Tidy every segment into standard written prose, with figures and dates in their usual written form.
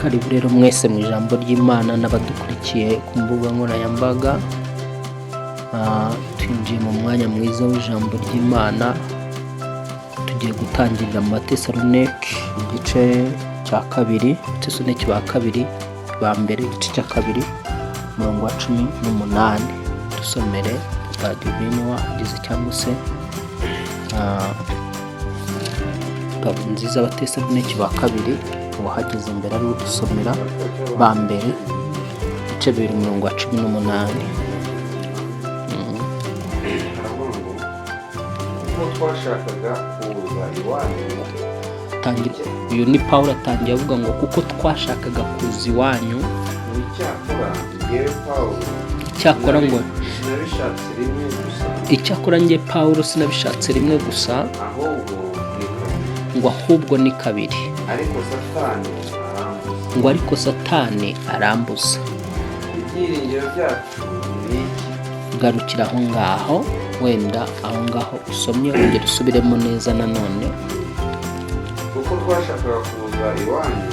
Karibu rero mwese mu ijambo ry'Imana n'abadukurikiye ku mbuga nkoranyambaga. Twinjiye mu mwanya mwiza w'ijambo ry'Imana. Tugiye gutangirira mu Batesalonike igice cya kabiri, Tesalonike ba kabiri, ba mbere, igice cya kabiri, umurongo wa 18. Dusomere Padivine wahageze cyangwa se Ngabonziza. Abatesalonike ba kabiri, uwahageze mbere ari udusomera ba mbere ibice 2, umurongo wa 18. Haravuga ngo: "Kuko twashakaga kuza iwanyu." Tangira, uyu ni Pawulo, atangiye avuga ngo: "Kuko twashakaga kuza iwanyu." Ngo: "Icyakora njyewe Pawulo Icyakora ngo sinabishatse rimwe gusa, "Icyakora njye Pawulo sinabishatse rimwe gusa, ahubwo ni kabiri." Ngo: "Ahubwo ni kabiri." "Ariko Satani arambuza." Ngo: "Ariko Satani arambuza." Ibyiringiro byacu ni iki? Garukira aho ngaho. Wenda aho ngaho usomye, wongera usubiremo neza nanone. "Kuko twashakaga kuza iwanyu,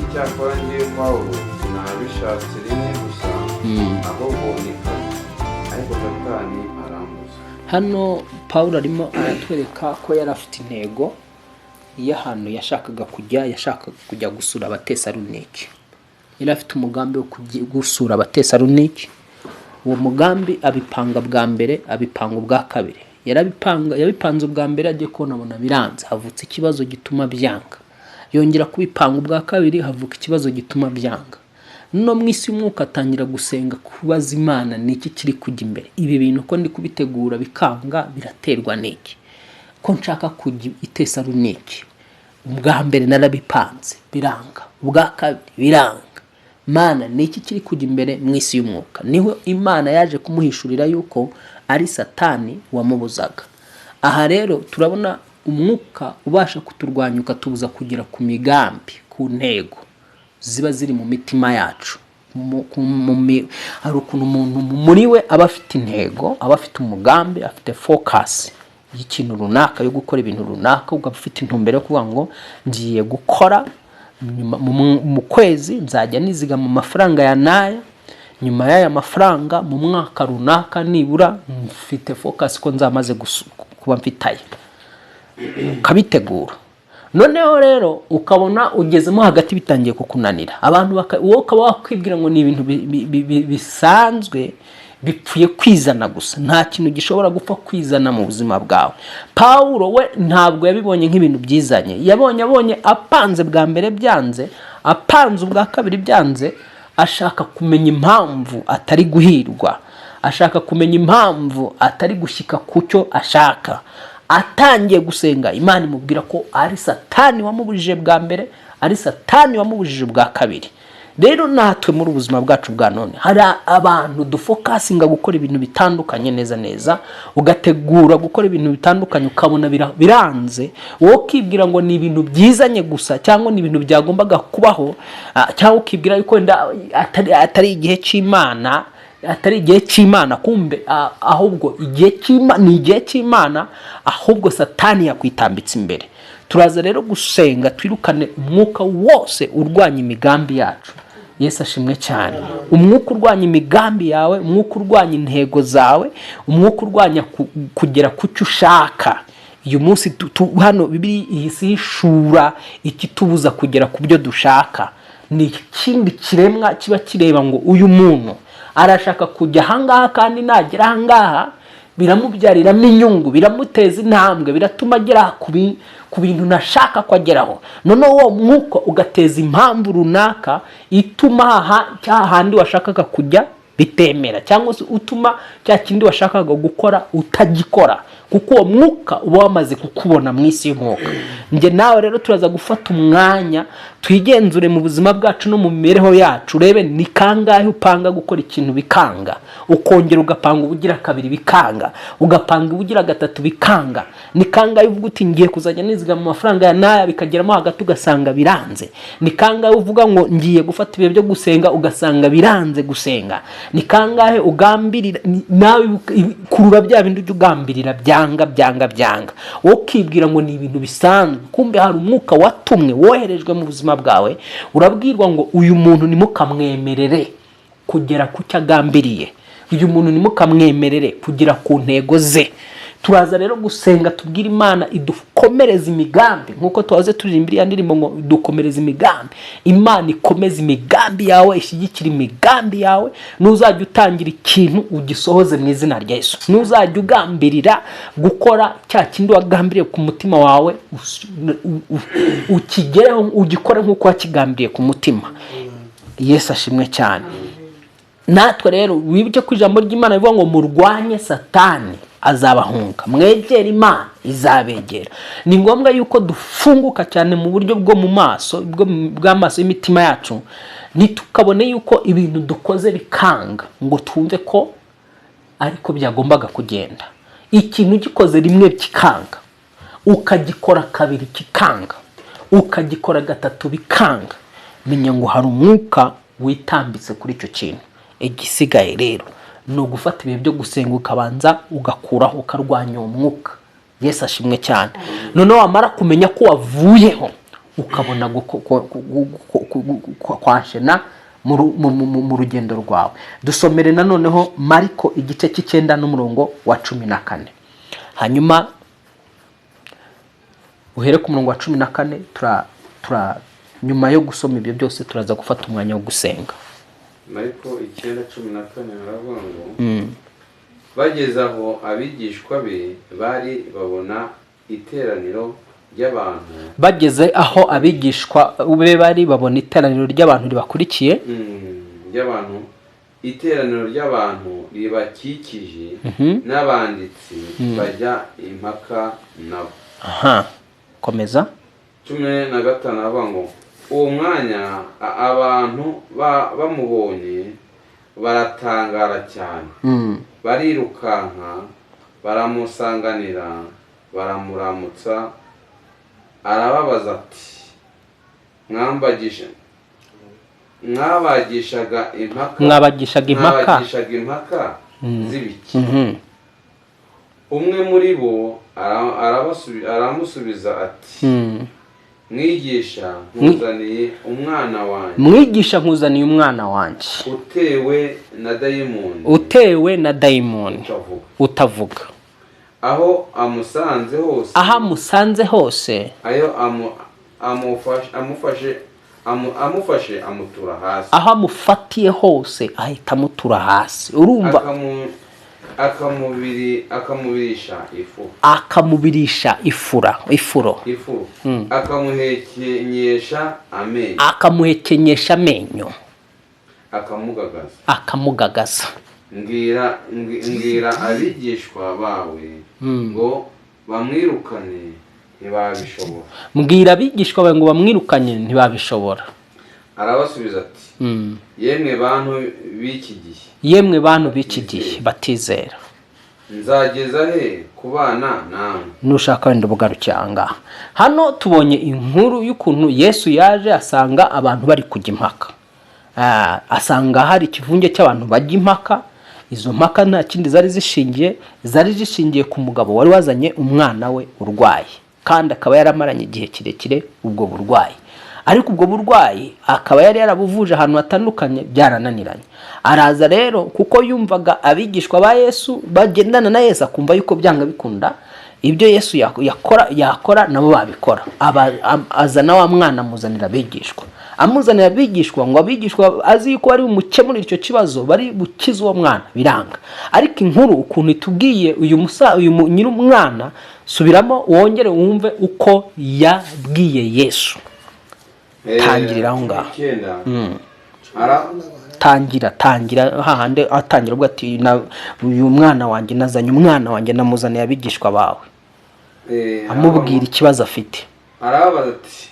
icyakora njyewe Pawulo sinabishatse rimwe gusa, ahubwo ni kabiri, ariko Satani arambuza." Hano Pawulo arimo aratwereka ko yari afite intego y'ahantu yashakaga kujya. Yashakaga kujya gusura Abatesalonike. Yari afite umugambi wo kujya gusura Abatesalonike. Uwo mugambi abipanga bwa mbere, abipanga ubwa kabiri. Yarabipanga, yabipanze ubwa mbere, agiye kubona abona biranze, havutse ikibazo gituma byanga. Yongera kubipanga ubwa kabiri, havuka ikibazo gituma byanga. No mu isi y'umwuka atangira gusenga, kubaza Imana: "Ni iki kiri kujya imbere? Ibi bintu ko ndi kubitegura bikanga, biraterwa n'iki? Ko nshaka kujya i Tesalonike, ubwa mbere narabipanze biranga, ubwa kabiri biranga, Mana, ni iki kiri kujya imbere mu isi y'umwuka?" Niho Imana yaje kumuhishurira yuko ari Satani wamubuzaga. Aha rero turabona umwuka ubasha kuturwanya, ukatubuza kugera ku migambi, ku ntego ziba ziri mu mitima yacu. Hari ukuntu umuntu muri we aba afite intego, aba afite umugambi, afite focus y'ikintu runaka, yo gukora ibintu runaka. Ukaba ufite intumbero yo kuvuga ngo: "Ngiye gukora nyuma, mu kwezi nzajya nizigama amafaranga ya n'aya, nyuma y'aya mafaranga mu mwaka runaka nibura mfite focus ko nzamaze kuba mfite aya." Ukabitegura, noneho rero ukabona ugezemo hagati bitangiye kukunanira. Abantu wowe ukaba wakwibwira ngo ni ibintu bisanzwe bipfuye kwizana gusa. Nta kintu gishobora gupfa kwizana mu buzima bwawe. Pawulo we ntabwo yabibonye nk'ibintu byizanye. Yabonye apanze bwa mbere byanze, apanze ubwa kabiri byanze, ashaka kumenya impamvu atari guhirwa, ashaka kumenya impamvu atari gushyika ku cyo ashaka. Atangiye gusenga, Imana imubwira ko ari Satani wamubujije bwa mbere, ari Satani wamubujije ubwa kabiri. Rero natwe muri ubuzima bwacu bwa none hari abantu dufocusinga gukora ibintu bitandukanye neza neza, ugategura gukora ibintu bitandukanye, ukabona biranze. Wowe ukibwira ngo ni ibintu byizanye gusa, cyangwa ni ibintu byagombaga kubaho, cyangwa ukibwira yuko wenda atari igihe cy'Imana, atari igihe cy'Imana. Kumbe ahubwo igihe cy'Imana ni igihe cy'Imana, ahubwo Satani yakwitambitse imbere. Turaza rero gusenga twirukane umwuka wose urwanya imigambi yacu. Yesu ashimwe cyane. Umwuka urwanya imigambi yawe, umwuka urwanya intego zawe, umwuka urwanya kugera ku cyo ushaka uyu munsi. Hano Bibiliya ihise ihishura ikitubuza kugera ku byo dushaka. Ni ikindi kiremwa kiba kireba ngo uyu muntu arashaka kujya ahangaha, kandi nagera ahangaha biramubyariramo inyungu, biramuteza intambwe, biratuma agera ku bintu nashaka ko ageraho. Noneho uwo mwuka ugateza impamvu runaka ituma aha handi washakaga kujya bitemera, cyangwa se utuma cya kindi washakaga gukora utagikora, kuko uwo mwuka uba wamaze kukubona mu isi y'umwuka. Njye nawe rero turaza gufata umwanya twigenzure mu buzima bwacu no mu mibereho yacu, urebe ni kangahe upanga gukora ikintu bikanga, ukongera ugapanga ubugira kabiri bikanga, ugapanga ubugira gatatu bikanga. Ni kangahe uvuga uti: "Ngiye kuzajya nizigama amafaranga ya n'aya," bikageramo hagati ugasanga biranze? Ni kangahe uvuga ngo: "Ngiye gufata ibihe byo gusenga," ugasanga biranze gusenga? Ni kangahe ugambirira nawe kurura bya bindi ujya ugambirira byanze? Byanga, byanga, byanga, wowe ukibwira ngo ni ibintu bisanzwe, kumbe hari umwuka watumwe, woherejwe mu buzima bwawe, urabwirwa ngo uyu muntu ntimukamwemerere kugera ku cyo agambiriye, uyu muntu ntimukamwemerere kugera ku ntego ze. Turaza rero gusenga, tubwire Imana idukomereze imigambi, nk'uko tubaze turirimba iriya ndirimbo ngo dukomereze imigambi. Imana ikomeze imigambi yawe, ishyigikire imigambi yawe. Nuzajya utangira ikintu, ugisohoze mu izina rya Yesu. Nuzajya ugambirira gukora cya kindi wagambiriye ku mutima wawe, ukigereho, ugikore nk'uko wakigambiriye ku mutima. Yesu ashimwe cyane. Natwe rero wibuke ko ijambo ry'Imana rivuga ngo murwanye Satani azabahunga, mwegere Imana izabegera. Ni ngombwa yuko dufunguka cyane mu buryo bwo mu maso, bw'amaso y'imitima yacu, ntitukabone yuko ibintu dukoze bikanga ngo twumve ko ariko byagombaga kugenda. Ikintu ugikoze rimwe kikanga, ukagikora kabiri kikanga, ukagikora gatatu bikanga, menya ngo hari umwuka witambitse kuri icyo kintu. Igisigaye rero ni ugufata ibihe byo gusenga, ukabanza ugakuraho, ukarwanya uwo mwuka. Yesu ashimwe cyane. Noneho wamara kumenya ko wavuyeho, ukabona kwashena mu rugendo rwawe. Dusomere nanoneho Mariko igice cy'icyenda n'umurongo wa 14, hanyuma uhere ku murongo wa 14. Tura tura nyuma yo gusoma ibyo byose, turaza gufata umwanya wo gusenga. Mariko 9:14 baravuga ngo: "Bageze aho abigishwa be bari, babona iteraniro ry'abantu." Bageze aho abigishwa be bari, babona iteraniro ry'abantu ribakurikiye. Ry'abantu, iteraniro ry'abantu ribakikije, n'abanditsi bajya impaka nabo. Aha, komeza. 15 aravuga ngo: "Uwo mwanya abantu bamubonye baratangara cyane, barirukanka baramusanganira, baramuramutsa. Arababaza ati: 'Mwabagishaga impaka?' Mwabagishaga impaka? 'Mwabagishaga impaka z'ibiki?' Umwe muri bo aramusubiza ati: 'Mwigisha, nkuzaniye umwana wanjye.' Mwigisha, nkuzaniye umwana wanjye. 'Utewe na dayimoni.' Utewe na dayimoni. Utavuga. Utavuga. Aho amusanze hose, Aho amusanze hose, ayo amufashe amutura hasi. Aho amufatiye hose ahita amutura hasi, urumva? Akamubirisha ifu. Akamubirisha ifura, ifuro. Ifu, akamuhekenyesha amenyo. Akamuhekenyesha amenyo. Akamugagaza. Akamugagaza. Mbwira abigishwa bawe ngo bamwirukane, ntibabishobora." Mbwira abigishwa bawe ngo bamwirukanye, ntibabishobora. Arabasubiza ati: 'Yemwe bantu b'iki gihe, Yemwe bantu b'iki gihe batizera, nzageza he kubana namwe?" Nushaka wenda ubugarukiye aha ngaha. Hano tubonye inkuru y'ukuntu Yesu yaje asanga abantu bari kujya impaka. Asanga hari ikivunge cy'abantu bajya impaka. Izo mpaka nta kindi zari zishingiye, zari zishingiye ku mugabo wari wazanye umwana we urwaye, kandi akaba yaramaranye igihe kirekire ubwo burwayi, ariko ubwo burwayi akaba yari yarabuvuje ahantu hatandukanye byarananiranye. Araza rero kuko yumvaga abigishwa ba Yesu bagendana na Yesu, akumva yuko byanga bikunda ibyo Yesu yakora nabo babikora. Azana wa mwana, amuzanira abigishwa, amuzanira abigishwa ngo abigishwa azi yuko bari bumukemurire icyo kibazo, bari bukize uwo mwana, biranga. Ariko inkuru ukuntu itubwiye, uyu uyu nyir'umwana, subiramo wongere wumve uko yabwiye Yesu. Tangirira aho ngaho. 9. Tangira, tangira hahandi atangira ubwo ati: "Uyu mwana wanjye, nazanye umwana wanjye, namuzaniye abigishwa bawe." Amubwira ikibazo afite. Arababaza ati: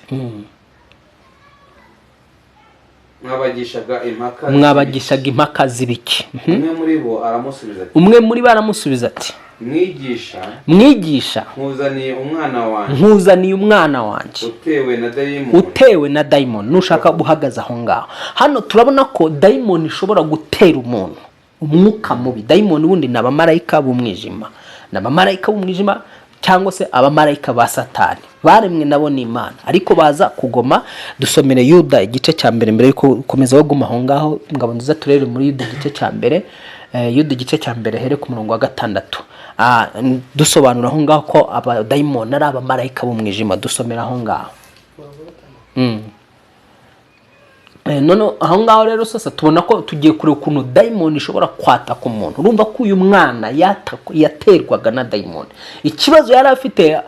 "Mwabagishaga impaka?" "Mwabagishaga impaka z'ibiki?" Umwe muri bo aramusubiza ati: Umwe muri bo aramusubiza ati: "Mwigisha, Mwigisha, nkuzaniye umwana wanjye, nkuzaniye umwana wanjye, utewe na dayimoni." Utewe na dayimoni. Nushaka uhagaze aho ngaho. Hano turabona ko dayimoni ishobora gutera umuntu, umwuka mubi. Dayimoni ubundi ni abamarayika b'umwijima. Ni abamarayika b'umwijima cyangwa se abamarayika ba Satani, baremwe nabo n'Imana ariko baza kugoma. Dusomere Yuda igice cya mbere mbere yuko ukomeza waguma aho ngaho. Ngabo nziza, turebe muri Yuda igice cya mbere. Yuda igice cya mbere, here ku murongo wa 6. Dusobanura aho ngaho ko abadayimoni ari abamarayika b'umwijima. Dusomera aho ngaho. None aho ngaho rero sasa tubona ko tugiye kureba ukuntu dayimoni ishobora kwataka umuntu. Urumva ko uyu mwana yaterwaga na dayimoni. Ikibazo yari afite,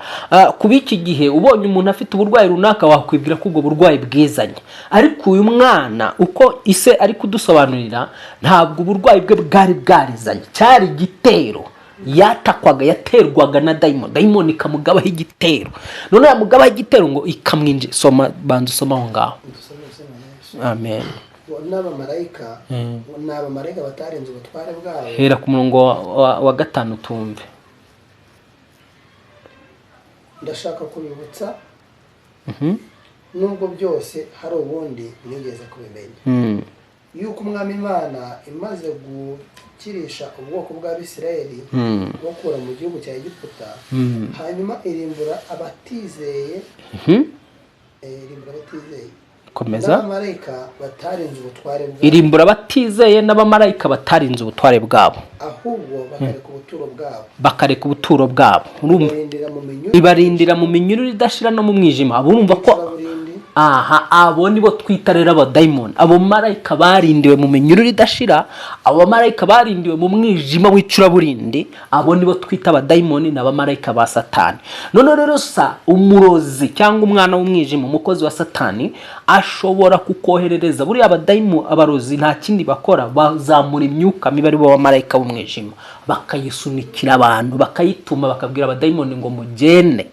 kuba iki gihe ubonye umuntu afite uburwayi runaka wakwibwira ko ubwo burwayi bwizanye, ariko uyu mwana uko ise ari kudusobanurira, ntabwo uburwayi bwe bwari bwarizanye, cyari igitero yatakwaga, yaterwaga na dayimoni. Dayimoni ikamugabaho igitero, none yamugabaho igitero ngo ikamwinjira. Soma, banza usoma aho ngaho. Amen. Ngo n'abamarayika, ngo ni abamarayika batarenze ubutware bwabo. Hera ku murongo wa 5 tumve. Ndashaka kubibutsa, nubwo byose hari ubundi mwigeze kubimenya, yuko Umwami Imana imaze gukirisha ubwoko bw'Abisirayeli bukura mu gihugu cya Egiputa, hanyuma irimbura abatizeye, irimbura abatizeye Komeza. n'abamarayika batarinze ubutware bwabo. Irimbura abatizeye n'abamarayika batarinze ubutware bwabo. Ahubwo bakareka ubuturo bwabo. Bakareka ubuturo bwabo, urumva? Ibarindira mu minyururu. Ibarindira mu minyururu idashira no mu mwijima. Abo urumva ko icuraburindi. Aha abo nibo twita rero abadayimoni, abo marayika barindiwe mu minyururu idashira, abo bamarayika barindiwe mu mwijima w'icuraburindi, abo nibo twita abadayimoni, ni abamarayika ba Satani. None rero sa umurozi cyangwa umwana w'umwijima, umukozi wa Satani, ashobora kukoherereza buriya abadayimu. Abarozi nta kindi bakora, bazamura imyuka mibi, ari bo bamarayika b'umwijima, bakayisunikira abantu, bakayituma, bakabwira abadayimoni ngo mugende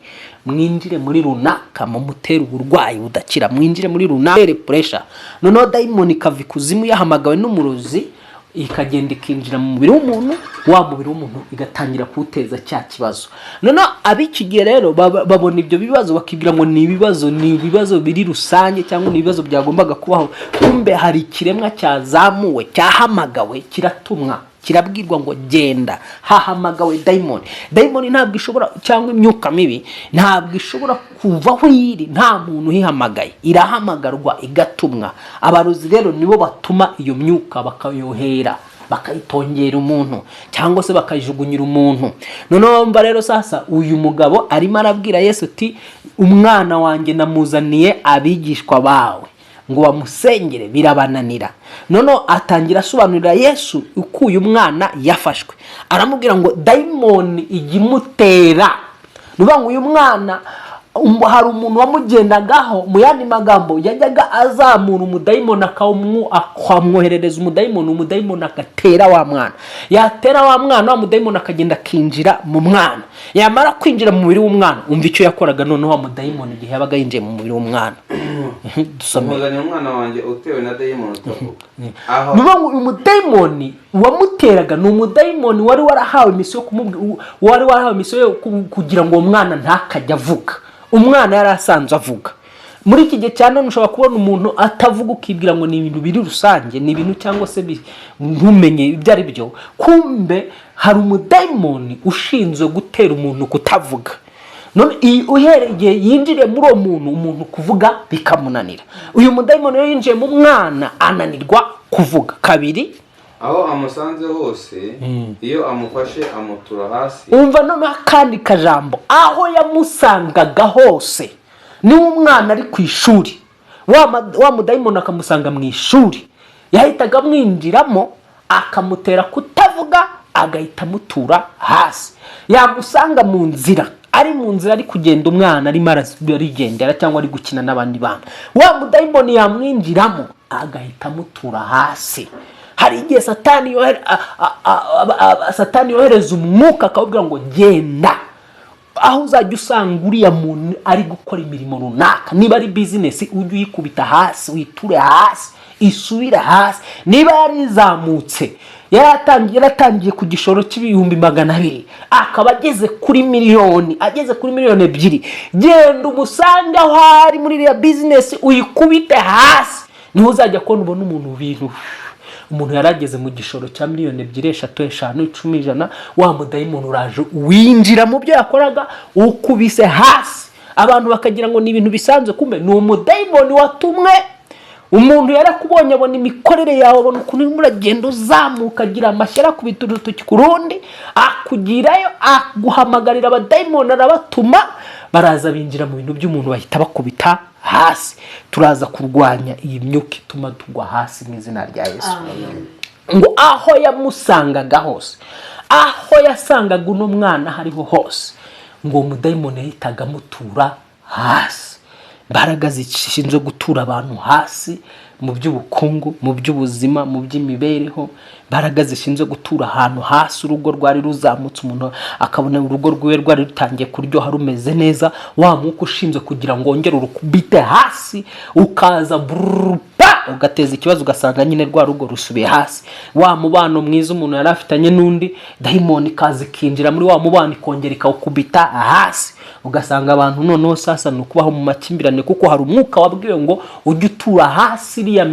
mwinjire muri runaka mumutere uburwayi budakira, mwinjire muri runaka pressure. Noneho dayimoni ikava ikuzimu yahamagawe n'umurozi, ikagenda ikinjira mu mubiri w'umuntu, wa mubiri w'umuntu igatangira kuwuteza cya kibazo. Noneho ab'iki gihe rero babona ibyo bibazo bakibwira ngo ni ibibazo biri rusange cyangwa ni ibibazo byagombaga kubaho. Kumbe hari ikiremwa cyazamuwe, cyahamagawe, kiratumwa, kirabwirwa ngo genda. Hahamagawe dayimoni. Dayimoni ntabwo ishobora, cyangwa imyuka mibi ntabwo ishobora kuva aho iri nta muntu uyihamagaye. Irahamagarwa, igatumwa. Abarozi rero nibo batuma iyo myuka, bakayohera, bakayitongera umuntu cyangwa se bakayijugunyira umuntu. Noneho mba rero sasa uyu mugabo arimo arabwira Yesu ati: "Umwana wanjye namuzaniye abigishwa bawe ngo bamusengere, birabananira." Noneho atangira asobanurira Yesu uko uyu mwana yafashwe. Aramubwira ngo dayimoni ijya imutera. Ni ukuvuga ngo uyu mwana hari umuntu wamugendagaho. Mu yandi magambo, yajyaga azamura umudayimoni, akamwoherereza umudayimoni, umudayimoni agatera wa mwana. Yatera wa mwana, wa mudayimoni akagenda akinjira mu mwana. Yamara kwinjira mu mubiri w'umwana, umva icyo yakoraga. Noneho wa mudayimoni igihe yabaga yinjiye mu mubiri w'umwana, dusomere. Muzaniye umwana wanjye utewe na dayimoni utavuga aho. Ni ukuvuga ngo uyu mudayimoni wamuteraga ni umudayimoni wari warahawe mission kumubwi, wari warahawe mission yo kugira ngo uwo mwana ntakajye avuga. Umwana yari asanzwe avuga. Muri iki gihe cya none ushobora kubona umuntu atavuga, ukibwira ngo ni ibintu biri rusange, ni ibintu cyangwa se ntumenye ibyo ari byo. Kumbe hari umudayimoni ushinzwe gutera umuntu kutavuga. None uhereye igihe yinjiriye muri uwo muntu, umuntu kuvuga bikamunanira. Uyu mudayimoni iyo yinjiye mu mwana ananirwa kuvuga. Kabiri. Aho amusanze hose, iyo amufashe amutura hasi. Umva noneho akandi kajambo: aho yamusangaga hose. Niba umwana ari ku ishuri, wa mudayimoni akamusanga mu ishuri, yahitaga amwinjiramo akamutera kutavuga, agahita amutura hasi. Yamusanga mu nzira, ari mu nzira ari kugenda, umwana arimo arigendera cyangwa ari gukina n'abandi bana, wa mudayimoni yamwinjiramo agahita amutura hasi. Hari igihe Satani yohereza umwuka akawubwira ngo genda aho uzajya usanga uriya muntu ari gukora imirimo runaka, niba ari business ujye uyikubita hasi, witure hasi, isubire hasi. Niba yarizamutse, yaratangiye ku gishoro cy'ibihumbi 200, akaba ageze kuri miliyoni, ageze kuri miliyoni 2, genda umusange aho ari muri iriya business uyikubite hasi. Niho uzajya kubona ubona umuntu bintu Umuntu yarageze mu gishoro cya miliyoni 2, 3, 5, 10, 100, wa mudayimoni uraje winjira mu byo yakoraga, ukubise hasi. Abantu bakagira ngo ni ibintu bisanzwe, kumbe ni umudayimoni watumwe. Umuntu yarakubonye, abona imikorere yawe, abona ukuntu urimo uragenda uzamuka, agira amashyari, akubita urutoki ku rundi, akugirayo, aguhamagarira abadayimoni, arabatuma, baraza binjira mu bintu by'umuntu, bahita bakubita hasi. Turaza kurwanya iyi myuka ituma tugwa hasi mu izina rya Yesu. Ngo aho yamusangaga hose, aho yasangaga uno mwana aho ariho hose, ngo uwo mudayimoni yahitaga amutura hasi. Imbaraga zishinzwe gutura abantu hasi mu by'ubukungu, mu by'ubuzima, mu by'imibereho, imbaraga zishinzwe gutura ahantu hasi, urugo rwari ruzamutse, umuntu akabona urugo rwiwe rwari rutangiye kuryoha, rumeze neza, wa mwuka ushinzwe kugira ngo wongere urukubite hasi, ukaza bururu, pa, ugateza ikibazo, ugasanga nyine rwa rugo rusubiye hasi. Wa mubano mwiza umuntu yari afitanye n'undi, dayimoni ikaza ikinjira muri wa mubano, ikongera ikawukubita hasi, ugasanga abantu noneho sasa ni ukubaho mu makimbirane, kuko hari umwuka wabwiwe ngo ujye utura hasi iriya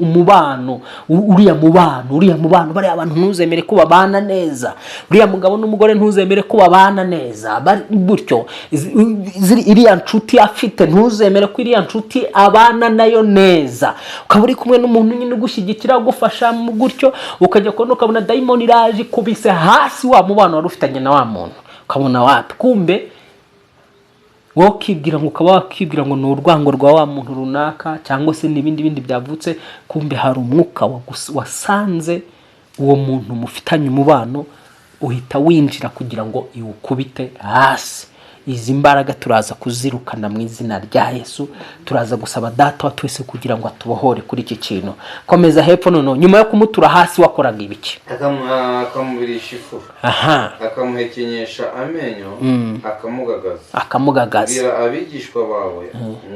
umubano, uriya mubano, uriya mubano, bariya bantu ntuzemere ko babana neza, uriya mugabo n'umugore ntuzemere ko babana neza. Gutyo iriya nshuti afite, ntuzemere ko iriya nshuti abana nayo neza. Ukaba uri kumwe n'umuntu nyine ugushyigikira, ugufasha mu gutyo, ukajya kubona ukabona dayimoni iraje ikubise hasi wa mubano wari ufitanye na wa muntu, ukabona wapi, kumbe wowe ukibwira ngo, ukaba wakibwira ngo ni urwango rwa wa muntu runaka cyangwa se n'ibindi bindi byavutse, kumbe hari umwuka wasanze uwo muntu mufitanye umubano, uhita winjira kugira ngo iwukubite hasi. Izi mbaraga turaza kuzirukana mu izina rya Yesu. Turaza gusaba Data wa twese kugira ngo atubohore kuri iki kintu. Komeza hepfo. Noneho nyuma yo kumutura hasi wakoraga ibiki? Akamubirisha ifuro, akamuhekenyesha amenyo, akamugagaza. Akamugagaza. Bwira abigishwa bawe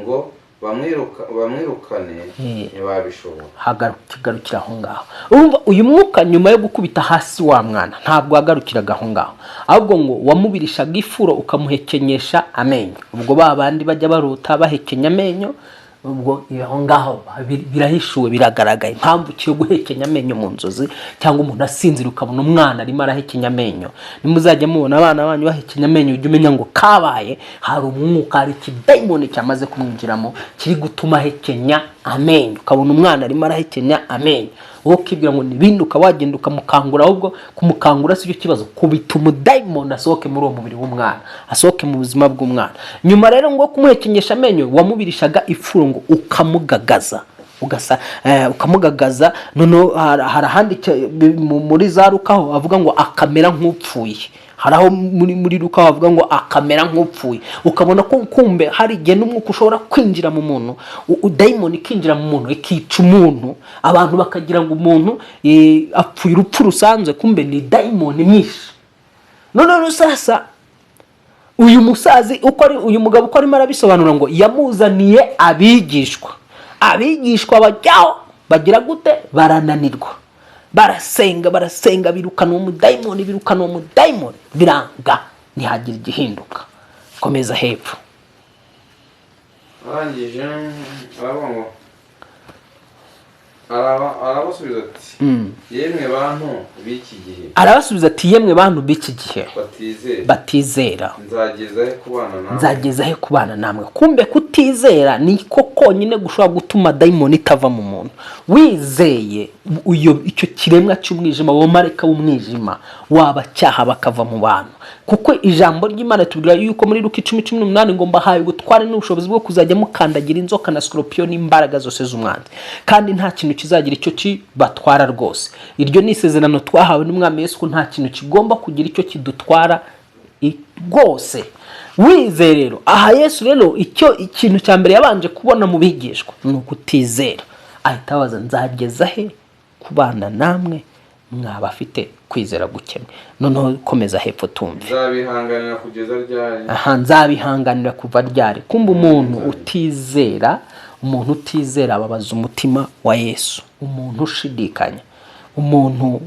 ngo bamwirukane, ntibabishobora. Hagarukira aho ngaho. Urumva uyu mwuka, nyuma yo gukubita hasi wa mwana, ntabwo wagarukiraga aho ngaho, ahubwo ngo wamubirishaga ifuro, ukamuhekenyesha amenyo. Ubwo ba bandi bajya barota bahekenya amenyo, ubwo aho ngaho birahishuwe, biragaragaye impamvu cyo guhekenya amenyo mu nzozi, cyangwa umuntu asinzira ukabona umwana arimo arahekenya amenyo. Nimuzajya mubona abana banyu bahekenya amenyo, ujye umenya ngo kabaye, hari umwuka, hari ikidayimoni cyamaze kumwinjiramo kiri gutuma ahekenya amenyo. Ukabona umwana arimo arahekenya amenyo, wowe ukibwira ngo ni ibindi, ukaba wagenda ukamukangura. Ahubwo kumukangura si cyo kibazo, kubita umudayimoni asohoke muri uwo mubiri w'umwana, asohoke mu buzima bw'umwana. Nyuma rero ngo kumuhekenyesha amenyo, wamubirishaga ifuro, ngo ukamugagaza, ugasa ukamugagaza. Noneho hari ahandi muri za Luka ho avuga ngo akamera nk'upfuye. Hari aho muri Luka bavuga ngo akamera nk'upfuye. Ukabona ko kumbe hari igihe n'umwuka ushobora kwinjira mu muntu, dayimoni ikinjira mu muntu, ikica umuntu, abantu bakagira ngo umuntu apfuye urupfu rusanzwe, kumbe ni dayimoni myinshi. Noneho sasa uyu musazi uko ari, uyu mugabo uko arimo arabisobanura, ngo yamuzaniye abigishwa, abigishwa bajyaho bagira gute? Barananirwa, barasenga, barasenga, birukana uwo mudayimoni, birukana uwo mudayimoni, biranga, ntihagira igihinduka. Komeza hepfo. Arangije aravuga ngo arabasubiza ati: "Yemwe bantu b'iki gihe." Arabasubiza ati: "Yemwe bantu b'iki gihe batizera, batizera, nzageza he kubana nawe?" Nzageza he kubana namwe? Kumbe kutizera niko konyine gushobora gutuma dayimoni itava mu muntu. Wizeye, iyo icyo kiremwa cy'umwijima, uwo marayika w'umwijima, wabacyaha bakava mu bantu, kuko ijambo ry'Imana tubwira yuko muri Luka 10:18 ngo: "Mbahaye ubutware n'ubushobozi bwo kuzajya mukandagira inzoka na sikorupiyo n'imbaraga zose z'umwanzi, kandi nta kintu kizagira icyo kibatwara." Rwose iryo ni isezerano twahawe n'Umwami Yesu, ko nta kintu kigomba kugira icyo kidutwara rwose wizeye. Rero aha Yesu rero, icyo ikintu cya mbere yabanje kubona mu bigishwa ni ukutizera. Ahita abaza: "Nzageza he kubana namwe, mwaba afite kwizera gukemwe?" Noneho komeza hepfo tumve. Nzabihanganira kugeza ryari? Aha, nzabihanganira kuva ryari? Kumva umuntu utizera, umuntu utizera ababaza umutima wa Yesu. Umuntu ushidikanya, umuntu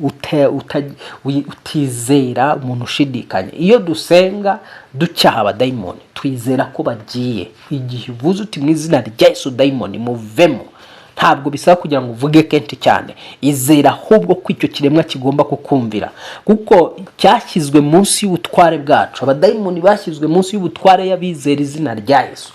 utizera, umuntu ushidikanya. Iyo dusenga ducyaha abadayimoni, twizera ko bagiye. Igihe uvuze uti: "Mu izina rya Yesu, dayimoni muvemo," Ntabwo bisaba kugira ngo uvuge kenshi cyane. Izera ahubwo ko icyo kiremwa kigomba kukumvira, kuko cyashyizwe munsi y'ubutware bwacu. Abadayimoni bashyizwe munsi y'ubutware y'abizera izina rya Yesu.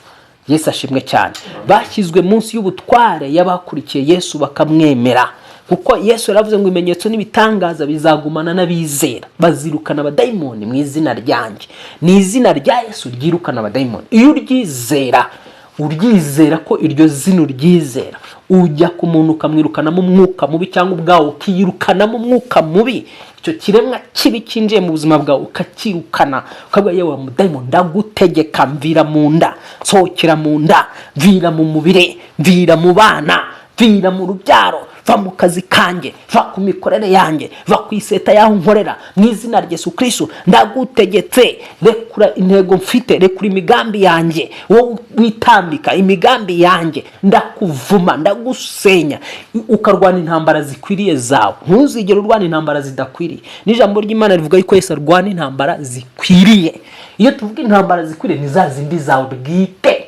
Yesu ashimwe cyane. Bashyizwe munsi y'ubutware y'abakurikiye Yesu bakamwemera, kuko Yesu yaravuze ngo ibimenyetso n'ibitangaza bizagumana n'abizera, bazirukana abadayimoni mu izina ryanjye. Ni izina rya Yesu ryirukana abadayimoni. Iyo uryizera, uryizera ko iryo zina uryizera, ujya ku muntu ukamwirukanamo umwuka mubi, cyangwa ubwawe ukiyirukanamo umwuka mubi. Icyo kiremwa kibi cyinjiye mu buzima bwawe ukakirukana, ukavuga: "Yewe mudayimoni, ndagutegeka, mvira mu nda, sohokera mu nda, mvira mu mubiri, mvira mu bana, mvira mu rubyaro, va mu kazi kanjye, va ku mikorere yanjye, va ku iseta y'aho nkorera. Mu izina rya Yesu Kristo ndagutegetse, rekura intego mfite, rekura imigambi yanjye. Wowe witambika imigambi yanjye, ndakuvuma, ndagusenya." Ukarwana intambara zikwiriye zawe. Ntuzigere urwana intambara zidakwiriye. N'ijambo ry'Imana rivuga yuko Yesu arwana intambara zikwiriye. Iyo tuvuga intambara zikwiriye, ni za zindi zawe bwite.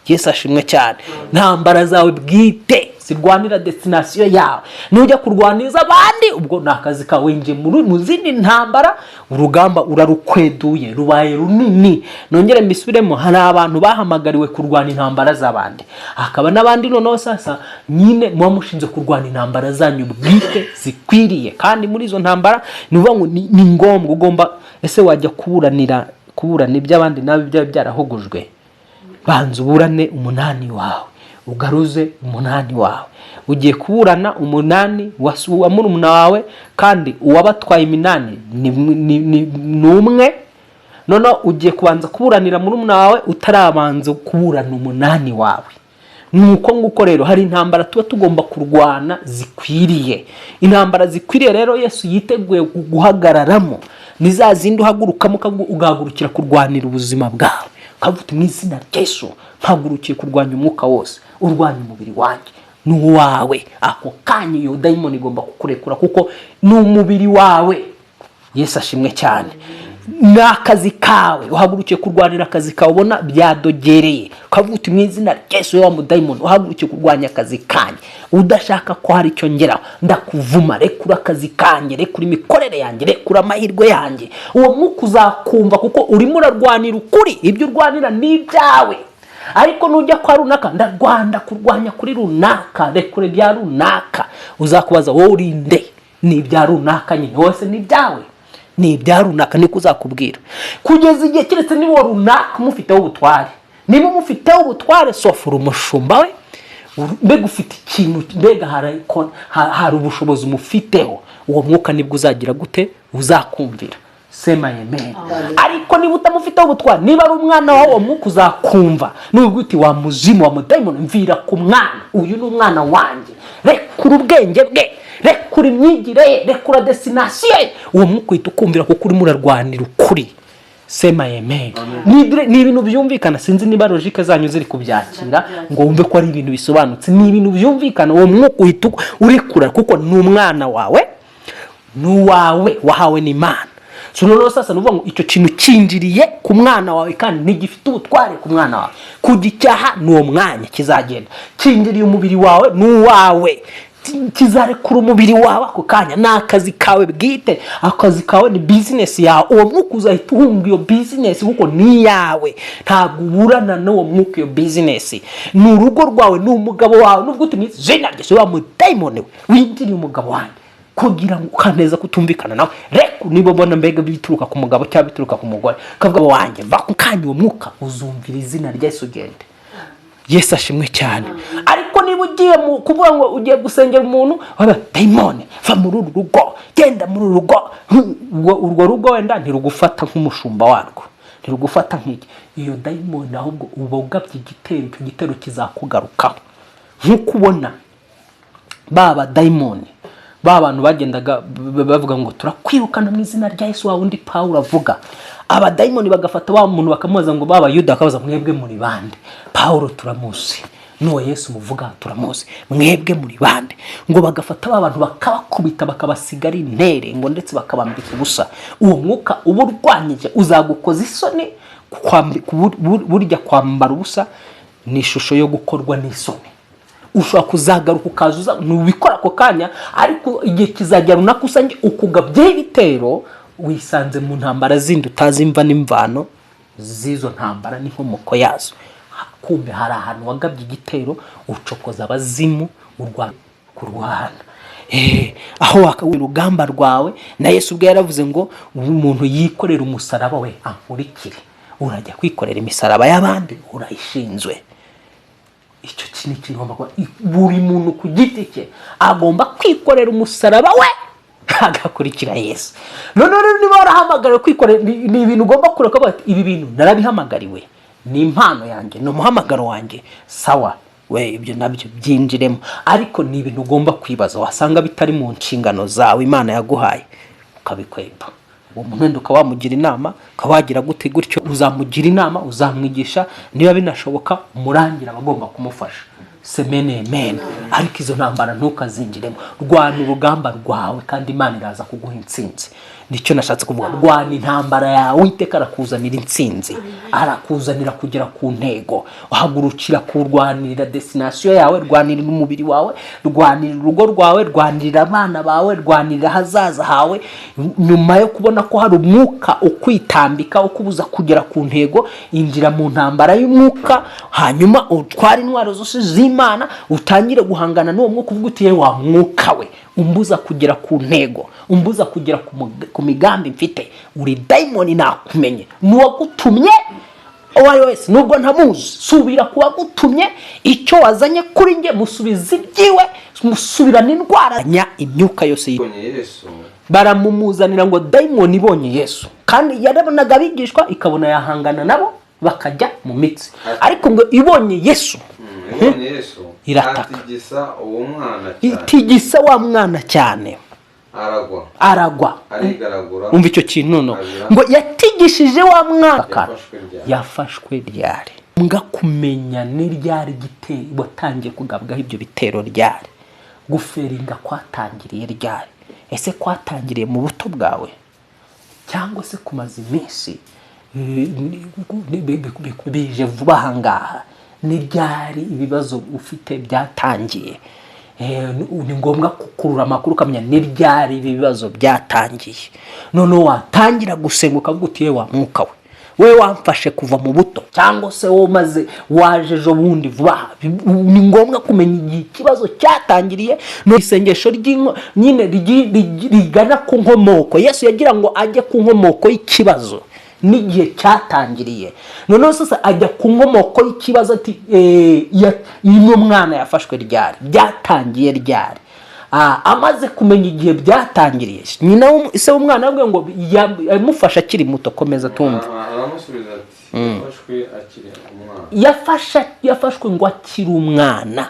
Yesu ashimwe cyane. Intambara zawe bwite zirwanira destination yawe. Nujya kurwaniriza abandi, ubwo ni akazi kawe, winjiye mu zindi ntambara, urugamba urarukweduye, rubaye runini. Nongere mbisubiremo: hari abantu bahamagariwe kurwana intambara z'abandi, hakaba n'abandi noneho sasa nyine muba mushinzwe kurwana intambara zanyu bwite zikwiriye. Kandi muri izo ntambara ni ukuvuga ngo ni ngombwa ugomba, ese wajya kuburana iby'abandi nawe ibyawe byarahogojwe? Banza uburane umunani wawe, ugaruze umunani wawe. Ugiye kuburana umunani wa murumuna wawe, kandi uwabatwaye iminani ni umwe. Noneho ugiye kubanza kuburanira murumuna wawe utarabanza kuburana umunani wawe. Nuko nguko rero hari intambara tuba tugomba kurwana zikwiriye. Intambara zikwiriye rero Yesu yiteguye guhagararamo ni za zindi uhagurukamo, ugahagurukira kurwanira ubuzima bwawe, ukavuga uti: "Mu izina rya Yesu mpagurukiye kurwanya umwuka wose urwanya umubiri wanjye." Ni uwawe. Ako kanya iyo dayimoni igomba kukurekura, kuko ni umubiri wawe. Yesu ashimwe cyane. Ni akazi kawe, uhagurukiye kurwanira akazi kawe, ubona byadogereye, ukavuga uti: "Mu izina rya Yesu, wa mudayimoni uhagurukiye kurwanya akazi kanjye, udashaka ko hari icyo ngeraho, ndakuvuma, rekura akazi kanjye, rekura imikorere yanjye, rekura amahirwe yanjye." Uwo mwuka uzakumva, kuko urimo urarwanira ukuri. Ibyo urwanira ni ibyawe. Ariko nujya kwa runaka, ndarwanda kurwanya kuri runaka, rekure bya runaka, uzakubaza: "Wowe urinde?" Ni ibya runaka nyine wose, ni ibyawe, ni ibya runaka, niko uzakubwira kugeza igihe, keretse niba uwo runaka umufiteho ubutware. Niba umufiteho ubutware, sofura umushumba we, mbega ufite ikintu, mbega hari ubushobozi umufiteho, uwo mwuka nibwo uzagira gute? Uzakumvira. Sema amen. Ariko niba utamufiteho ubutware, niba ari umwana wawe, uwo mwuka uzakumva nubwo uti: "Wa muzimu, wa mudayimoni, mvira ku mwana uyu, ni umwana wanjye, rekura ubwenge bwe, rekura imyigire ye, rekura destination ye." Uwo mwuka uhita ukumvira, kuko urimo urarwanira ukuri. Sema amen. Ni ibintu byumvikana. Sinzi niba logique zanyu ziri kubyakira ngo wumve ko ari ibintu bisobanutse. Ni ibintu byumvikana. Uwo mwuka uhita urekura, kuko ni umwana wawe, ni uwawe wahawe n'Imana. So noneho sasa ni ukuvuga ngo icyo kintu cyinjiriye ku mwana wawe kandi ntigifite ubutware ku mwana wawe. Kugicyaha ni uwo mwanya kizagenda. Cyinjiriye umubiri wawe, ni uwawe, kizarekura umubiri wawe ako kanya. Ni akazi kawe bwite, akazi kawe ni business yawe. Uwo mwuka uzahita uhunga iyo business, kuko ni iyawe. Ntabwo uburana n'uwo mwuka iyo business. Ni urugo rwawe, ni umugabo wawe. Nubwo uti: "Mu izina rya Yesu, wa mudayimoni we winjiriye umugabo wanjye kugira ngo ukaneza kutumvikana nawe, reka." Niba ubona mbega bituruka ku mugabo cyangwa bituruka ku mugore, ukavuga: "Wanjye va ku kanya," uwo mwuka uzumvira izina rya Yesu ugende. Yesu ashimwe cyane. Ariko niba ugiye mu kuvuga ngo ugiye gusengera umuntu, waba dayimoni, va muri uru rugo, genda muri uru rugo, urwo rugo wenda ntirugufata nk'umushumba warwo, ntirugufata nk'iki. Iyo dayimoni ahubwo uba ugabye igitero, icyo gitero kizakugarukaho. Nk'uko ubona ba badayimoni, ba bantu bagendaga bavuga ngo "Turakwirukana mu izina rya Yesu," wa wundi Pawulo avuga, abadayimoni bagafata wa muntu bakamubaza ngo, ba Bayuda bakabaza: "Mwebwe muri bande? Pawulo turamuzi, n'uwo Yesu muvuga turamuzi, mwebwe muri bande?" Ngo bagafata ba bantu bakabakubita, bakabasiga ari intere, ngo ndetse bakabambika ubusa. Uwo mwuka uba urwanyije uzagukoza isoni. Burya kwambara ubusa ni ishusho yo gukorwa n'isoni. Ushobora kuzagaruka ukaza uza ntubikora ako kanya, ariko igihe kizagera runaka usange ukugabyeho ibitero, wisanze mu ntambara zindi utazi imva n'imvano z'izo ntambara n'inkomoko yazo. Kumbe hari ahantu wagabye igitero, ucokoza abazimu, urwana kurwana. Aho urugamba rwawe na Yesu ubwe yaravuze ngo umuntu yikorere umusaraba we ankurikire. Urajya kwikorera imisaraba y'abandi, urayishinzwe. Icyo kintu kigomba kuba buri muntu ku giti cye agomba kwikorera umusaraba we agakurikira Yesu. Noneho rero niba warahamagariwe kwikorera, ni ibintu ugomba kureka ukavuga ati: "Ibi bintu narabihamagariwe, ni impano yanjye, ni umuhamagaro wanjye." Sawa we, ibyo nabyo byinjiremo, ariko ni ibintu ugomba kwibaza. Wasanga bitari mu nshingano zawe Imana yaguhaye, ukabikweba. Uwo muntu wenda ukaba wamugira inama, ukaba wagira gute gutyo, uzamugira inama, uzamwigisha, niba binashoboka umurangira abagomba kumufasha. Semene mene, ariko izo ntambara ntukazinjiremo. Rwana urugamba rwawe kandi Imana iraza kuguha intsinzi. Nicyo nashatse kuvuga. Rwana intambara yawe, Uwiteka arakuzanira intsinzi, arakuzanira kugera ku ntego. Uhagurukira kurwanirira destination yawe, rwanirira umubiri wawe, rwanirira urugo rwawe, rwanirira abana bawe, rwanirira ahazaza hawe. Nyuma yo kubona ko hari umwuka ukwitambika, ukubuza kugera ku ntego, injira mu ntambara y'umwuka, hanyuma utware intwaro zose z'Imana, utangire guhangana n'uwo mwuka, uvuga uti: "Yewe wa mwuka we umbuza kugera ku ntego, umbuza kugera ku migambi mfite, uri dayimoni, nakumenye, n'uwagutumye uwo ari we wese nubwo ntamuzi, subira ku wagutumye. Icyo wazanye kuri njye musubiza ibyiwe, musubirana indwara." Nya imyuka yose Ibonye Yesu. Baramumuzanira ngo dayimoni ibonye Yesu, kandi yarabonaga abigishwa ikabona yahangana nabo bakajya mu mitsi, ariko ngo ibonye Yesu, Ibonye Yesu, Irataka. atigisa uwo mwana cyane. Itigisa wa mwana cyane. Aragwa. Aragwa. Arigaragura. Umva icyo kintu noneho. Abira. Ngo yatigishije wa mwana. Yafashwe ryari? Yafashwe ryari? Mbwa kumenya ni ryari watangiye kugabwaho ibyo bitero, ryari guferinga kwatangiriye, ryari? Ese kwatangiriye mu buto bwawe, cyangwa se kumaza iminsi, bije vuba aha ngaha? Ni ryari ibibazo ufite byatangiye? Ni ngombwa gukurura amakuru ukamenya ni ryari ibi bibazo byatangiye. Noneho watangira gusenga ukavuga uti: "Yewe wa mwuka we, we wamfashe kuva mu buto, cyangwa se wowe umaze waje ejo bundi vuba aha." Ni ngombwa kumenya igihe ikibazo cyatangiriye. No isengesho ry'inko nyine rigana ku nkomoko. Yesu yagira ngo ajye ku nkomoko y'ikibazo n'igihe cyatangiriye. Noneho sasa ajya ku nkomoko y'ikibazo ati: "Uno mwana yafashwe ryari? Byatangiye ryari?" Amaze kumenya igihe byatangiriye, nyina se w'umwana yabwiye ngo yamufashe akiri muto. Komeza tumva. Aramusubiza ati: "Yafashwe akiri umwana." Yafashwe ngo akiri umwana.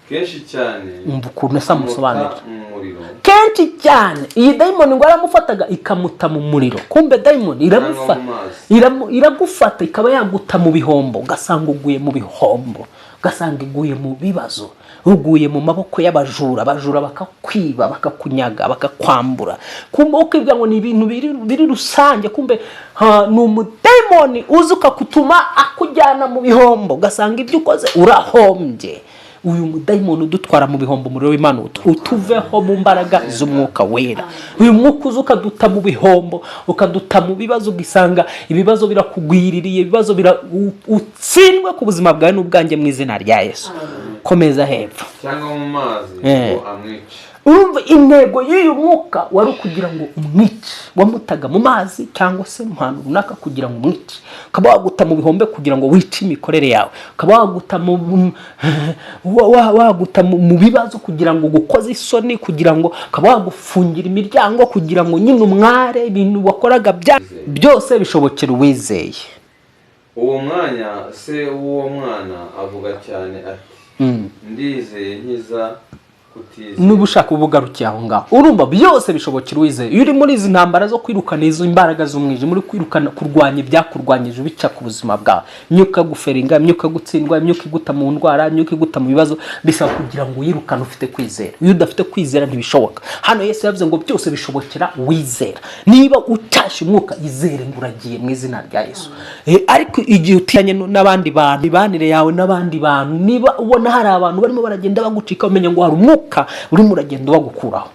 Kenshi cyane Umva ukuntu se amusobanurira. amuta mu muriro. Kenshi cyane iyi dayimoni ngo yaramufataga ikamuta mu muriro. Kumbe dayimoni iramufata, Cyangwa mu mazi. iragufata ikaba yaguta mu bihombo, ugasanga uguye mu bihombo, ugasanga iguye mu bibazo, uguye mu maboko y'abajura, abajura bakakwiba, bakakunyaga, bakakwambura. Kumbe ukibwira ngo ni ibintu biri rusange, kumbe ni umudayimoni uza ukakutuma akujyana mu bihombo, ugasanga ibyo ukoze urahombye. Uyu mudayimoni udutwara mu bihombo, umuriro w'Imana utuveho mu mbaraga z'Umwuka Wera. Uyu mwuka uza ukaduta mu bihombo, ukaduta mu bibazo, ugasanga ibibazo birakugwiririye, ibibazo utsindwe ku buzima bwawe n'ubwanjye mu izina rya Yesu. Komeza hepfo. Cyangwa mu mazi ngo amwice. Urumva intego y'uyu mwuka wari ukugira ngo umwice. Wamutaga mu mazi cyangwa se mu hantu runaka kugira ngo umwice. Ukaba waguta mu bihombe kugira ngo wice imikorere yawe, ukaba waguta mu bibazo kugira ngo ugukoze isoni, kugira ngo ukaba wagufungira imiryango kugira ngo nyine umware ibintu wakoraga byose bishobokera uwizeye. Uwo mwanya se w'uwo mwana avuga cyane ati: "Ndizeye, nkiza." kutizera. Niba ushaka ubugarukiye aho ngaho, urumva byose bishobokera uwizeye. Iyo uri muri izi ntambara zo kwirukana izo imbaraga z'umwijima, uri kwirukana, kurwanya ibyakurwanyije bica ku buzima bwawe, imyuka guferinga, imyuka gutsindwa, imyuka iguta mu ndwara, imyuka iguta mu bibazo, bisaba kugira ngo uyirukane ufite kwizera. Iyo udafite kwizera ntibishoboka. Hano Yesu yavuze ngo byose bishobokera wizera. Niba utashye umwuka, izere ngo uragiye mu izina rya Yesu. Ariko igihe utiranye n'abandi bantu, imibanire yawe n'abandi bantu, niba ubona hari abantu barimo baragenda bagucika, umenya ngo hari umwuka urimo uragenda ubagukuraho.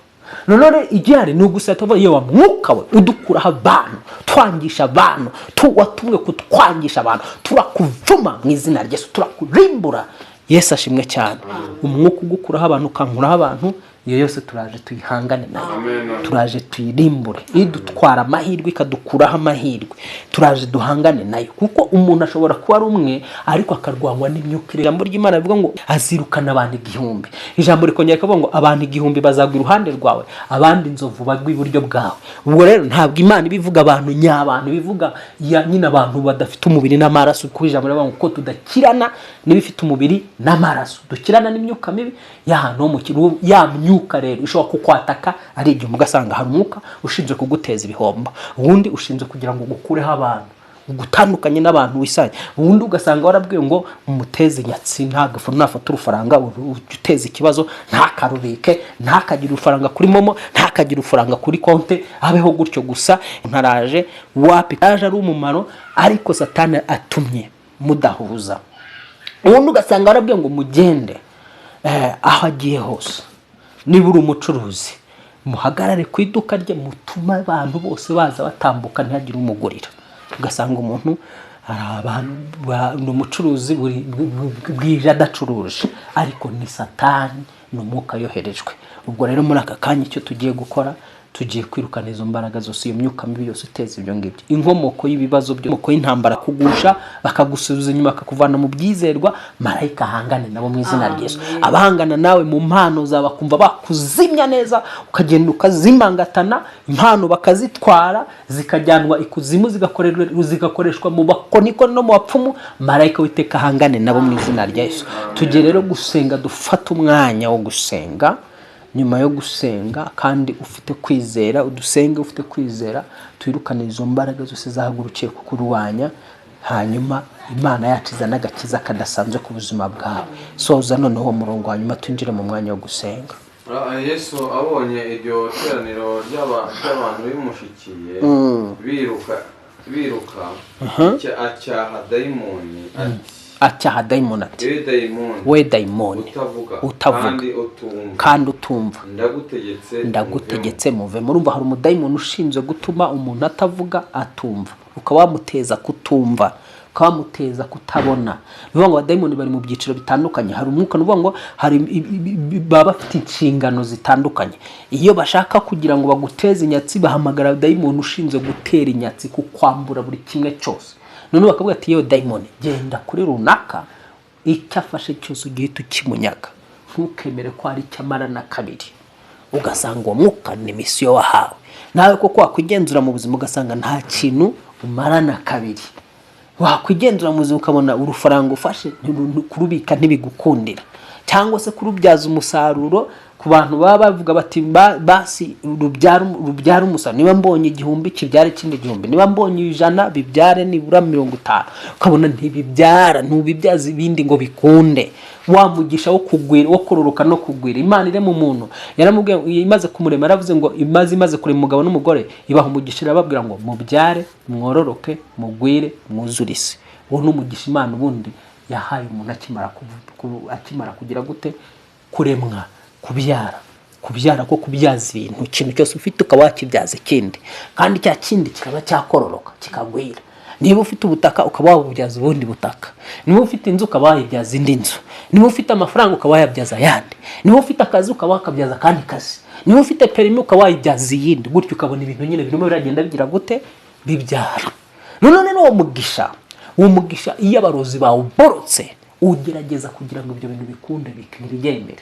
None igihari ni ugusata tuvuga: "Yewe mwuka we udukuraho abantu, twangisha abantu, watumwe kutwangisha abantu, turakuvuma mu izina rya Yesu, turakurimbura." Yesu ashimwe cyane. Umwuka ugukuraho abantu, ukankuraho abantu, iyo yose turaje tuyihangane nayo. Amen. Turaje tuyirimbure. Idutwara amahirwe, ikadukuraho amahirwe, turaje duhangane nayo, kuko umuntu ashobora kuba ari umwe ariko akarwanywa n'imyuka. Ijambo ry'Imana rivuga ngo azirukana abantu 1000. Ijambo rikongera rikavuga ngo abantu 1000 bazagwa iruhande rwawe, abandi inzovu bagwa iburyo bwawe. Ubwo rero ntabwo Imana iba ivuga abantu nyabantu, ibivuga ya nyine abantu badafite umubiri n'amaraso, kuko ijambo rivuga ngo ko tudakirana n'ibifite umubiri n'amaraso, dukirana n'imyuka mibi y'ahantu ho mu kirere. Ya myuka rero ishobora kukwataka ari igihe, ugasanga hari umwuka ushinzwe kuguteza ibihombo, uwundi ushinzwe kugira ngo ugukureho abantu, ugutandukanye n'abantu wisanye, ubundi ugasanga warabwiwe ngo umuteze inyatsi, ntabwo nafata urufaranga uteza ikibazo, ntakarubike, ntakagire urufaranga kuri MoMo, ntakagire urufaranga kuri konte, abeho gutyo gusa. Ntaraje wapi, aje ari umumaro, ariko Satani atumye mudahuza. Ubundi ugasanga warabwiwe ngo mugende, aho agiye hose, niba uri umucuruzi, muhagarare ku iduka rye, mutume abantu bose baza batambuka ntihagire umugurira. Ugasanga umuntu hari abantu ni umucuruzi, bwije adacuruje, ariko ni Satani, ni umwuka yoherejwe. Ubwo rero muri aka kanya icyo tugiye gukora, tugiye kwirukana izo mbaraga zose, iyo myuka mibi yose iteza ibyo ngibyo, inkomoko y'ibibazo byo, inkomoko y'intambara, kugusha, bakagusubiza inyuma, bakakuvana mu byizerwa. Marayika ahangane nabo mu izina rya Yesu. Abahangana nawe mu mpano zawe, bakumva bakuzimya neza, ukagenda ukazimangatana, impano bakazitwara zikajyanwa ikuzimu, zigakoreshwa mu bakonikoni no mu bapfumu. Marayika w'iteka ahangane nabo mu izina rya Yesu. Tugiye rero gusenga, dufate umwanya wo gusenga. Nyuma yo gusenga kandi ufite kwizera, udusenge ufite kwizera, twirukane izo mbaraga zose zahagurukiye kukurwanya, hanyuma Imana yacu izana agakiza kadasanzwe ku buzima bwawe. Soza noneho uwo murongo, hanyuma twinjire mu mwanya wo gusenga. Yesu abonye iryo teraniro ry'abantu bimushikiye biruka biruka, acyaha dayimoni ati: Acyaha dayimoni ati: "We dayimoni, "We dayimoni, utavuga, utavuga, kandi utumva, kandi utumva, ndagutegetse, ndagutegetse, muve." Murumva hari umudayimoni ushinzwe gutuma umuntu atavuga, atumva, ukaba wamuteza kutumva, ukaba wamuteza kutabona. Ni ukuvuga ngo abadayimoni bari mu byiciro bitandukanye. Hari umwuka, ni ukuvuga ngo hari baba bafite inshingano zitandukanye. Iyo bashaka kugira ngo baguteze inyatsi, bahamagara dayimoni ushinzwe gutera inyatsi, kukwambura buri kimwe cyose. Noneho bakavuga ati: "Yewe dayimoni, genda kuri runaka, icyo afashe cyose ugihita ukimunyaga, ntukemere ko hari icyo amara na kabiri." Ugasanga uwo mwuka ni mission wahawe. Nawe koko wakwigenzura mu buzima, ugasanga nta kintu umarana kabiri. Wakwigenzura mu buzima, ukabona urufaranga ufashe kurubika ntibigukundira, cyangwa se kurubyaza umusaruro. Ku bantu baba bavuga bati: "Basi rubyara umusaruro, niba mbonye 1000 kibyara ikindi 1000, niba mbonye 100 bibyare nibura 50," ukabona ntibibyara, ntubibyaza ibindi ngo bikunde. Wa mugisha wo kugwira, wo kororoka no kugwira, Imana irema umuntu yaramubwiye, imaze kumurema yaravuze ngo imaze kurema umugabo n'umugore, ibaha umugisha, irababwira ngo: "Mubyare, mwororoke, mugwire, mwuzure isi." Uwo ni umugisha Imana ubundi yahaye umuntu akimara kugira gute? Kuremwa. Kubyara, kubyara ko kubyaza ibintu, ikintu cyose ufite ukaba wakibyaza ikindi, kandi cya kindi kikaba cyakororoka kikagwira. Niba ufite ubutaka, ukaba wabubyaza ubundi butaka. Niba ufite inzu, ukaba wayibyaza indi nzu. Niba ufite amafaranga, ukaba wayabyaza ayandi. Niba ufite akazi, ukaba wakabyaza akandi kazi. Niba ufite perimi, ukaba wayibyaza iyindi. Gutyo ukabona ibintu nyine birimo biragenda bigira gute? Bibyara. None n'uwo mugisha, uwo mugisha iyo abarozi bawuborotse, ugerageza kugira ngo ibyo bintu bikunde, ntibyemere.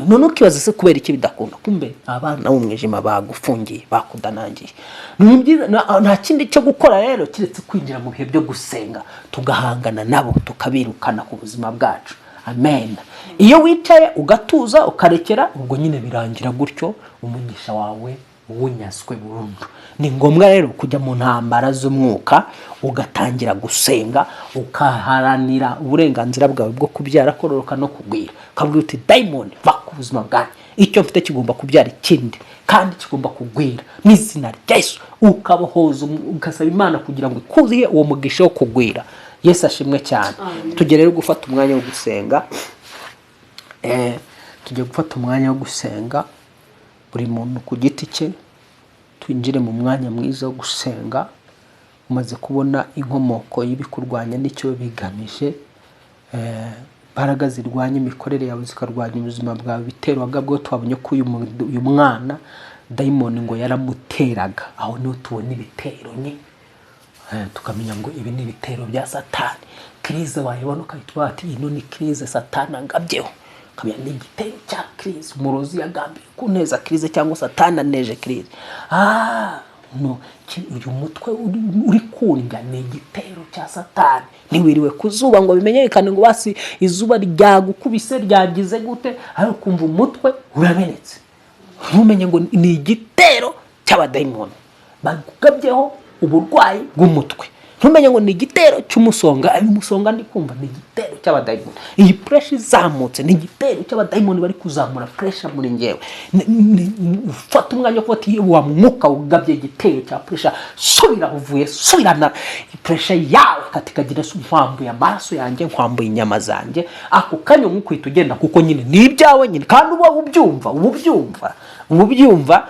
None ukibaza se kubera iki bidakunda? Kumbe abana b'umwijima bagufungiye, bakudanangiye. Ni byiza, nta kindi cyo gukora rero keretse kwinjira mu bihe byo gusenga, tugahangana nabo, tukabirukana ku buzima bwacu. Amen. Iyo wicaye ugatuza ukarekera, ubwo nyine birangira gutyo, umugisha wawe wunyazwe burundu. Ni ngombwa rero kujya mu ntambara z'umwuka, ugatangira gusenga, ukaharanira uburenganzira bwawe bwo kubyara, kororoka no kugwira. Ukavuga uti: "Dayimoni, va ku buzima bwanjye, icyo mfite kigomba kubyara ikindi kandi kigomba kugwira mu izina rya Yesu." Ukabohoza, ugasaba Imana kugira ngo ikuzihe uwo mugisha wo kugwira. Yesu ashimwe cyane. Tujye rero gufata umwanya wo gusenga. Tujye gufata umwanya wo gusenga, buri muntu ku giti cye, twinjire mu mwanya mwiza wo gusenga. Umaze kubona inkomoko y'ibikurwanya n'icyo bigamije, imbaraga zirwanya imikorere yawe, zikarwanya ubuzima bwawe, ibitero wagabweho. Twabonye ko uyu mwana dayimoni ngo yaramuteraga. Aho niho tubona ibitero nye. Tukamenya ngo ibi ni ibitero bya Satani. Crise wayibona ukahita uvuga ati: "Ino ni crise Satani angabyeho." Ukamenya ni igitero cya crise, umurozi yagambiriye kunteza crise cyangwa Satani aneje crise. No uyu mutwe uri kundya ni igitero cya Satani. Ntiwiriwe ku zuba ngo bimenyekane ngo basi izuba ryagukubise, ryagize gute, ariko ukumva umutwe uramenetse, ntumenye ngo ni igitero cy'abadayimoni bagukabyeho uburwayi bw'umutwe. Ntumenye ngo ni igitero cy'umusonga, ayo umusonga ndi kumva ni igitero cy'abadayimoni. Iyi pressure izamutse ni igitero cy'abadayimoni bari kuzamura pressure muri ngewe. Ufata umwanya wo kuba ati: "Wa mwuka ugabye igitero cya pressure, subira aho uvuye, subirana pressure yawe katika jina Yesu. Nkwambuye amaraso yanjye, nkwambuye inyama zanjye." Ako kanya umwuka uhita ugenda, kuko nyine ni ibyawe nyine, kandi uba ubyumva, uba ubyumva, uba ubyumva.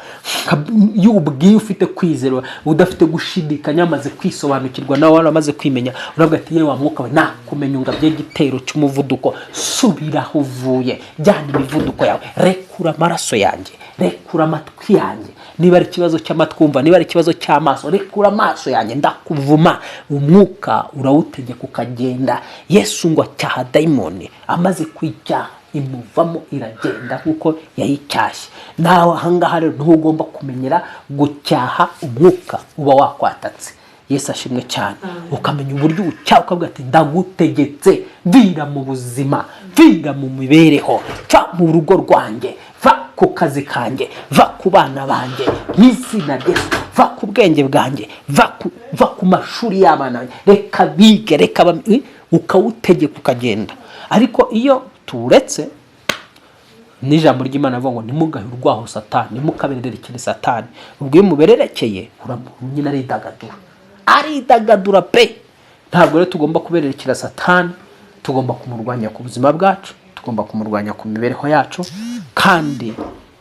Iyo ubwiye ufite kwizera, udafite gushidikanya, amaze kwisobanukirwa nawe, waramaze kwimenya, uravuga ati: "Yewe wa mwuka we, nakumenya ungabye igitero cy'umuvuduko, subira aho uvuye, jyana imivuduko yawe, rekura amaraso yanjye, rekura amatwi yanjye." Niba ari ikibazo cy'amatwi wumva, niba ari ikibazo cy'amaso, "Rekura amaso yanjye, ndakuvuma." Umwuka urawutegeka ukagenda. Yesu ngo acyaha dayimoni, amaze kwicyaha imuvamo iragenda nk'uko yayicyashye. Nawe ahangaha rero niho ugomba kumenyera gucyaha umwuka uba wakwatatse. Yesu ashimwe cyane. Ukamenya uburyo ucyaha, ukavuga ati: "Ndagutegetse, vira mu buzima, vira mu mibereho, va mu rugo rwanjye, va ku kazi kanjye, va ku bana banjye mu izina rya Yesu, va ku bwenge bwanjye, va ku mashuri y'abana banjye, reka bige, reka Ukawutegeka ukagenda. Ariko iyo tuwuretse, n'ijambo ry'Imana rivuga ngo: "Ntimugahe urwaho Satani, ntimukabererekere Satani." Ubwo iyo umubererekeye, nyine aridagadura, aridagadura pe. Ntabwo rero tugomba kubererekera Satani, tugomba kumurwanya ku buzima bwacu, tugomba kumurwanya ku mibereho yacu. Kandi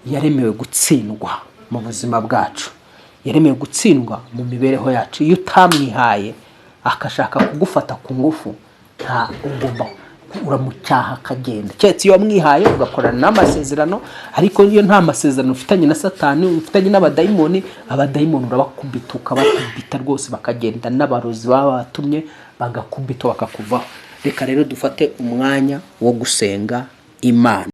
yaremewe gutsindwa mu buzima bwacu, yaremewe gutsindwa mu mibereho yacu. Iyo utamwihaye akashaka kugufata ku ngufu, nta ugomba uramucyaha akagenda, keretse iyo wamwihaye ugakorana n'amasezerano. Ariko iyo nta masezerano ufitanye na Satani, ufitanye n'abadayimoni, abadayimoni urabakubita, ukabakubita rwose bakagenda, n'abarozi baba batumye bagakubita bakakuvaho. Reka rero dufate umwanya wo gusenga Imana.